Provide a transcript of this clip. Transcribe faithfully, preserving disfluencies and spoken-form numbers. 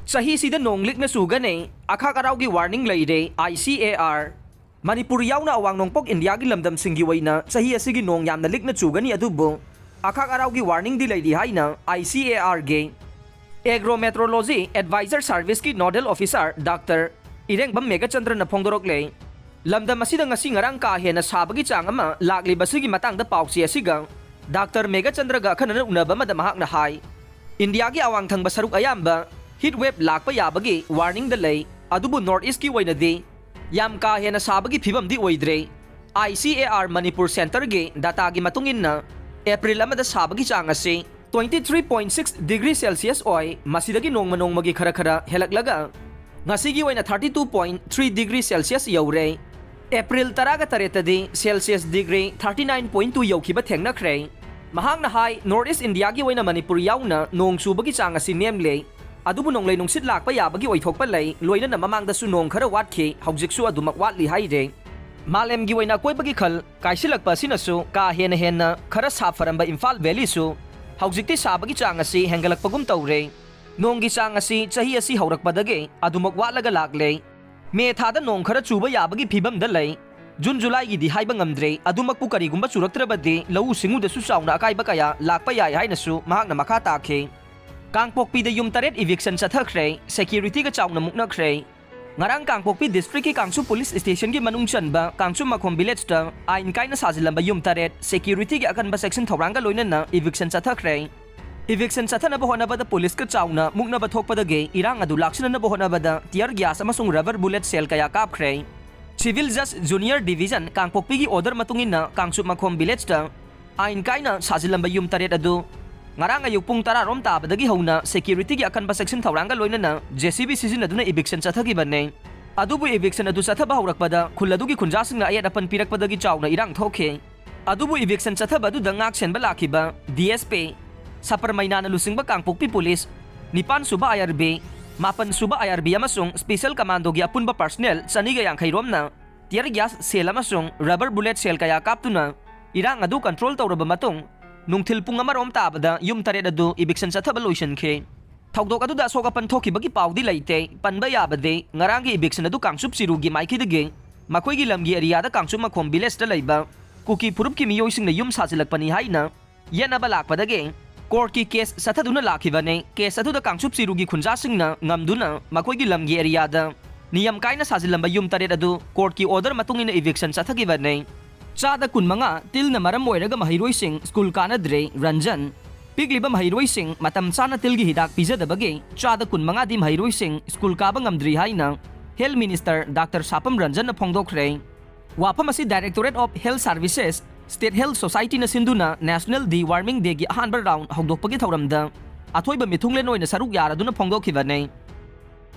ꯆꯍꯤꯁꯤꯗ ꯅꯣꯡ ꯂꯤꯛꯅ ꯆꯨꯒꯅꯤ, ꯑꯈꯥꯛ ꯑꯔꯥꯎꯒꯤ warning ꯂꯩꯔꯦ, I C A R꯫ Manipur ꯌꯥꯎꯅ ꯑꯋꯥꯡ ꯅꯣꯡꯄꯣꯛ ꯏꯟꯗꯤꯌꯥꯒꯤ ꯂꯝꯗꯝꯁꯤꯡꯒꯤ ꯑꯣꯏꯅ ꯆꯍꯤ ꯑꯁꯤꯒꯤ ꯅꯣꯡ ꯌꯥꯝꯅ ꯂꯤꯛꯅ ꯆꯨꯒꯅꯤ, ꯑꯗꯨꯕꯨ ꯑꯈꯥꯛ ꯑꯔꯥꯎꯒꯤ warningꯗꯤ ꯂꯩꯔꯤ ꯍꯥꯏꯅ I C A Rꯒꯤ Agro Meteorology Advisor Serviceꯀꯤ nodal officer Doctor ꯏꯔꯦꯡꯕꯝ ꯃꯦꯘꯆꯟꯗ꯭ꯔꯅ ꯐꯣꯡꯗꯣꯔꯛꯂꯦ꯫ ꯂꯝꯗꯝ ꯑꯁꯤꯗ ꯉꯁꯤ ꯉꯔꯥꯡ ꯀꯥ ꯍꯦꯟꯅ ꯁꯥꯕꯒꯤ ꯆꯥꯡ ꯑꯃ ꯂꯥꯛꯂꯤꯕꯁꯤꯒꯤ ꯃꯇꯥꯡꯗ ꯄꯥꯎꯆꯦ ꯑꯁꯤꯒ Doctor ꯃꯦꯘꯆꯟꯗ꯭ꯔꯒ ꯑꯈꯟꯅꯅ ꯎꯅꯕ ꯑꯃꯗ ꯃꯍꯥꯛꯅ ꯍꯥꯏ, ꯏꯟꯗꯤꯌꯥꯒꯤ ꯑꯋꯥꯡ ꯊꯪꯕ ꯁꯔꯨꯛ ꯑꯌꯥꯝꯕ heat wave ꯂꯥꯛꯄ ꯌꯥꯕꯒꯤ warningꯗ ꯂꯩ, ꯑꯗꯨꯕꯨ North Eastꯀꯤ ꯑꯣꯏꯅꯗꯤ ꯌꯥꯝ ꯀꯥ ꯍꯦꯟꯅ ꯁꯥꯕꯒꯤ ꯐꯤꯕꯝꯗꯤ ꯑꯣꯏꯗ꯭ꯔꯦ꯫ I C A R Manipur centreꯒꯤ dataꯒꯤ ꯃꯇꯨꯡ ꯏꯟꯅ April ꯑꯃꯗ ꯁꯥꯕꯒꯤ ꯆꯥꯡ ꯑꯁꯤ twenty three point six degree Celsius ꯑꯣꯏ꯫ ꯃꯁꯤꯗꯒꯤ ꯅꯣꯡꯃ ꯅꯣꯡꯃꯒꯤ ꯈꯔ ꯈꯔ ꯍꯦꯜꯂꯛꯂꯒ ꯉꯁꯤꯒꯤ ꯑꯣꯏꯅ thirty two point three degree Celsius ꯌꯧꯔꯦ꯫ April ꯇꯔꯥꯒ ꯇꯔꯦꯠꯇꯗꯤ Celsius degree thirty nine point two ꯌꯧꯈꯤꯕ ꯊꯦꯡꯅꯈ꯭ꯔꯦ꯫ ꯃꯍꯥꯛꯅ ꯍꯥꯏ, North East ꯏꯟꯗꯤꯌꯥꯒꯤ ꯑꯣꯏꯅ ꯃꯅꯤꯄꯨꯔ ꯌꯥꯎꯅ ꯅꯣꯡ ꯆꯨꯕꯒꯤ ꯆꯥꯡ ꯑꯁꯤ ꯅꯦꯝꯂꯦ, ꯑꯗꯨꯕꯨ ꯅꯣꯡꯂꯩ ꯅꯨꯡꯁꯤꯠ ꯂꯥꯛꯄ ꯌꯥꯕꯒꯤ ꯑꯣꯏꯊꯣꯛꯄ ꯂꯩ, ꯂꯣꯏꯅꯅ ꯃꯃꯥꯡꯗꯁꯨ ꯅꯣꯡ ꯈꯔ ꯋꯥꯠꯈꯤ, ꯍꯧꯖꯤꯛꯁꯨ ꯑꯗꯨꯃꯛ ꯋꯥꯠꯂꯤ ꯍꯥꯏꯔꯦ꯫ ꯃꯥꯂꯦꯝꯒꯤ ꯑꯣꯏꯅ ꯑꯀꯣꯏꯕꯒꯤ ꯈꯜ ꯀꯥꯏꯁꯤꯜꯂꯛꯄ ꯑꯁꯤꯅꯁꯨ ꯀꯥ ꯍꯦꯟꯅ ꯍꯦꯟꯅ ꯈꯔ ꯁꯥꯐꯔꯝꯕ ꯏꯝꯐꯥꯜ ꯚꯦꯂꯤꯁꯨ ꯍꯧꯖꯤꯛꯇꯤ ꯁꯥꯕꯒꯤ ꯆꯥꯡ ꯑꯁꯤ ꯍꯦꯟꯒꯠꯂꯛꯄꯒꯨꯝ ꯇꯧꯔꯦ꯫ ꯅꯣꯡꯒꯤ ꯆꯥꯡ ꯑꯁꯤ ꯆꯍꯤ ꯑꯁꯤ ꯍꯧꯔꯛꯄꯗꯒꯤ ꯑꯗꯨꯃꯛ ꯋꯥꯠꯂꯒ ꯂꯥꯛꯂꯦ꯫ ꯃꯦ ꯊꯥꯗ ꯅꯣꯡ ꯈꯔ ꯆꯨꯕ ꯌꯥꯕꯒꯤ ꯐꯤꯕꯝꯗ ꯂꯩ꯫ ꯖꯨꯟ ꯖꯨꯂꯥꯏꯒꯤꯗꯤ ꯍꯥꯏꯕ ꯉꯝꯗ꯭ꯔꯦ, ꯑꯗꯨꯃꯛꯄꯨ ꯀꯔꯤꯒꯨꯝꯕ ꯆꯨꯔꯛꯇ꯭ꯔꯕꯗꯤ ꯂꯧꯎ ꯁꯤꯡꯎꯗꯁꯨ ꯆꯥꯎꯅ ꯑꯀꯥꯏꯕ ꯀꯌꯥ ꯂꯥꯛꯄ ꯌꯥꯏ ꯍꯥꯏꯅꯁꯨ ꯃꯍꯥꯛꯅ ꯃꯈꯥ ꯇꯥꯈꯤ꯫ ꯀꯥꯡꯄꯣꯛꯄꯤꯗ ꯌꯨꯝ ꯇꯔꯦꯠ eviction ꯆꯠꯊꯈ꯭ꯔꯦ, securityꯒ ꯆꯥꯎꯅ ꯃꯨꯛꯅꯈ꯭ꯔꯦ꯫ ꯉꯔꯥꯡ ꯀꯥꯡꯄꯣꯛꯄꯤ districtꯀꯤ ꯀꯥꯡꯁꯨ police stationꯒꯤ ꯃꯅꯨꯡ ꯆꯟꯕ ꯀꯥꯡꯁꯨ ꯃꯈꯣꯝ villageꯇ ꯑꯥꯏꯟ ꯀꯥꯏꯅ ꯁꯥꯖꯤꯜꯂꯝꯕ ꯌꯨꯝ ꯇꯔꯦꯠ securityꯒꯤ ꯑꯀꯟꯕ section ꯊꯧꯔꯥꯡꯒ ꯂꯣꯏꯅꯅ eviction ꯆꯠꯊꯈ꯭ꯔꯦ꯫ Eviction ꯆꯠꯊꯅꯕ ꯍꯣꯠꯅꯕꯗ policeꯀ ꯆꯥꯎꯅ ꯃꯨꯛꯅꯕ ꯊꯣꯛꯄꯗꯒꯤ ꯏꯔꯥꯡ ꯑꯗꯨ ꯂꯥꯛꯁꯤꯟꯅꯅꯕ ꯍꯣꯠꯅꯕꯗ tear gas ꯑꯃꯁꯨꯡ rubber bullet shell ꯀꯌꯥ ꯀꯥꯞꯈ꯭ꯔꯦ꯫ Civil Judge Junior Division ꯀꯥꯡꯄꯣꯛꯄꯤꯒꯤ order ꯃꯇꯨꯡ ꯏꯟꯅ ꯀꯥꯡꯆꯨꯞ ꯃꯈꯣꯝ villageꯇ ꯑꯥꯏꯟ ꯀꯥꯏꯅ ꯁꯥꯖꯤꯜꯂꯝꯕ ꯌꯨꯝ ꯇꯔꯦꯠ ꯑꯗꯨ ꯉꯔꯥꯡ ꯑꯌꯨꯛ ꯄꯨꯡ ꯇꯔꯥ ꯔꯣꯝ ꯇꯥꯕꯗꯒꯤ ꯍꯧꯅ securityꯒꯤ ꯑꯀꯟꯕ section ꯊꯧꯔꯥꯡꯒ ꯂꯣꯏꯅꯅ J C B ꯁꯤꯖꯤꯟꯅꯗꯨꯅ eviction ꯆꯠꯊꯈꯤꯕꯅꯤ꯫ ꯑꯗꯨꯕꯨ eviction ꯑꯗꯨ ꯆꯠꯊꯕ ꯍꯧꯔꯛꯄꯗ ꯈꯨꯜ ꯑꯗꯨꯒꯤ ꯈꯨꯟꯖꯥꯁꯤꯡꯅ ꯑꯌꯦꯠ ꯑꯄꯟ ꯄꯤꯔꯛꯄꯗꯒꯤ ꯆꯥꯎꯅ ꯏꯔꯥꯡ ꯊꯣꯛꯈꯤ꯫ ꯑꯗꯨꯕꯨ eviction ꯆꯠꯊꯕ ꯑꯗꯨꯗ ꯉꯥꯛ ꯁꯦꯟꯕ ꯂꯥꯛꯈꯤꯕ D S P ꯁꯄꯔꯃꯩꯅꯥꯅ ꯂꯨꯆꯤꯡꯕ ꯀꯥꯡꯄꯣꯛꯄꯤ police, ꯅꯤꯄꯥꯟ ꯁꯨꯕ I R B, ꯃꯥꯄꯟ ꯁꯨꯕ I R B ꯑꯃꯁꯨꯡ special commandoꯒꯤ ꯑꯄꯨꯟꯕ personnel ꯆꯅꯤꯒ ꯌꯥꯡꯈꯩ ꯔꯣꯝꯅ tear gas shell ꯑꯃꯁꯨꯡ rubber bullet shell ꯀꯌꯥ ꯀꯥꯞꯇꯨꯅ ꯏꯔꯥꯡ ꯑꯗꯨ control ꯇꯧꯔꯕ ꯃꯇꯨꯡ, ꯅꯨꯡꯊꯤꯜ ꯄꯨꯡ ꯑꯃ ꯔꯣꯝ ꯇꯥꯕꯗ ꯌꯨꯝ ꯇꯔꯦꯠ ꯑꯗꯨ eviction ꯆꯠꯊꯕ ꯂꯣꯏꯁꯤꯟꯈꯤ꯫ ꯊꯧꯗꯣꯛ ꯑꯗꯨꯗ ꯑꯁꯣꯛ ꯑꯄꯟ ꯊꯣꯛꯈꯤꯕꯒꯤ ꯄꯥꯎꯗꯤ ꯂꯩꯇꯦ꯫ ꯄꯟꯕ ꯌꯥꯕꯗꯤ, ꯉꯔꯥꯡꯒꯤ eviction ꯑꯗꯨ ꯀꯥꯡꯆꯨꯞ ꯆꯤꯔꯨꯒꯤ ꯃꯥꯏꯀꯩꯗꯒꯤ ꯃꯈꯣꯏꯒꯤ ꯂꯝꯒꯤ ꯑꯦꯔꯤꯌꯥꯗ ꯀꯥꯡꯆꯨꯞ ꯃꯈꯣꯝ ꯚꯤꯂꯦꯖꯇ ꯂꯩꯕ ꯀꯨꯀꯤ ꯐꯨꯔꯨꯞꯀꯤ ꯃꯤꯑꯣꯏꯁꯤꯡꯅ ꯌꯨꯝ ꯁꯥꯖꯤꯜꯂꯛꯄꯅꯤ ꯍꯥꯏꯅ ꯌꯦꯠꯅꯕ ꯂꯥꯛꯄꯗꯒꯤ ꯀꯣꯔꯠꯀꯤ ꯀꯦꯁ ꯆꯠꯊꯗꯨꯅ ꯂꯥꯛꯈꯤꯕꯅꯤ꯫ ꯀꯦꯁ ꯑꯗꯨꯗ ꯀꯥꯡꯆꯨꯞ ꯆꯤꯔꯨꯒꯤ ꯈꯨꯟꯖꯥꯁꯤꯡꯅ ꯉꯝꯗꯨꯅ ꯃꯈꯣꯏꯒꯤ ꯂꯝꯒꯤ ꯑꯦꯔꯤꯌꯥꯗ ꯅꯤꯌꯝ ꯀꯥꯏꯅ ꯁꯥꯖꯤꯜꯂꯝꯕ ꯌꯨꯝ ꯇꯔꯦꯠ ꯑꯗꯨ ꯀꯣꯔꯠꯀꯤ ꯑꯣꯔꯗꯔ ꯃꯇꯨꯡ ꯏꯟꯅ eviction ꯆꯠꯊꯈꯤꯕꯅꯤ꯫ ꯆꯥꯗ ꯀꯨꯟꯃꯉꯥ ꯇꯤꯜꯅ ꯃꯔꯝ ꯑꯣꯏꯔꯒ ꯃꯍꯩꯔꯣꯏꯁꯤꯡ ꯁ꯭ꯀꯨꯜ ꯀꯥꯅꯗ꯭ꯔꯦ, ꯔꯟꯖꯟ꯫ ꯄꯤꯛꯂꯤꯕ ꯃꯍꯩꯔꯣꯏꯁꯤꯡ ꯃꯇꯝ ꯆꯥꯅ ꯇꯤꯜꯒꯤ ꯍꯤꯗꯥꯛ ꯄꯤꯖꯗꯕꯒꯤ ꯆꯥꯗ ꯀꯨꯟꯃꯉꯥꯗꯤ ꯃꯍꯩꯔꯣꯏꯁꯤꯡ ꯁ꯭ꯀꯨꯜ ꯀꯥꯕ ꯉꯝꯗ꯭ꯔꯤ ꯍꯥꯏꯅ Health Minister Doctor ꯁꯥꯄꯝ ꯔꯟꯖꯟꯅ ꯐꯣꯡꯗꯣꯛꯈ꯭ꯔꯦ꯫ ꯋꯥꯐꯝ ꯑꯁꯤ Directorate of Health Services, State Health Societyꯅ ꯁꯤꯟꯗꯨꯅ National Deworming Dayꯒꯤ ꯑꯍꯥꯟꯕ ꯔꯥꯎꯟ ꯍꯧꯗꯣꯛꯄꯒꯤ ꯊꯧꯔꯝꯗ ꯑꯊꯣꯏꯕ ꯃꯤꯊꯨꯡꯂꯦꯟ ꯑꯣꯏꯅ ꯁꯔꯨꯛ ꯌꯥꯔꯗꯨꯅ ꯐꯣꯡꯗꯣꯛꯈꯤꯕꯅꯤ꯫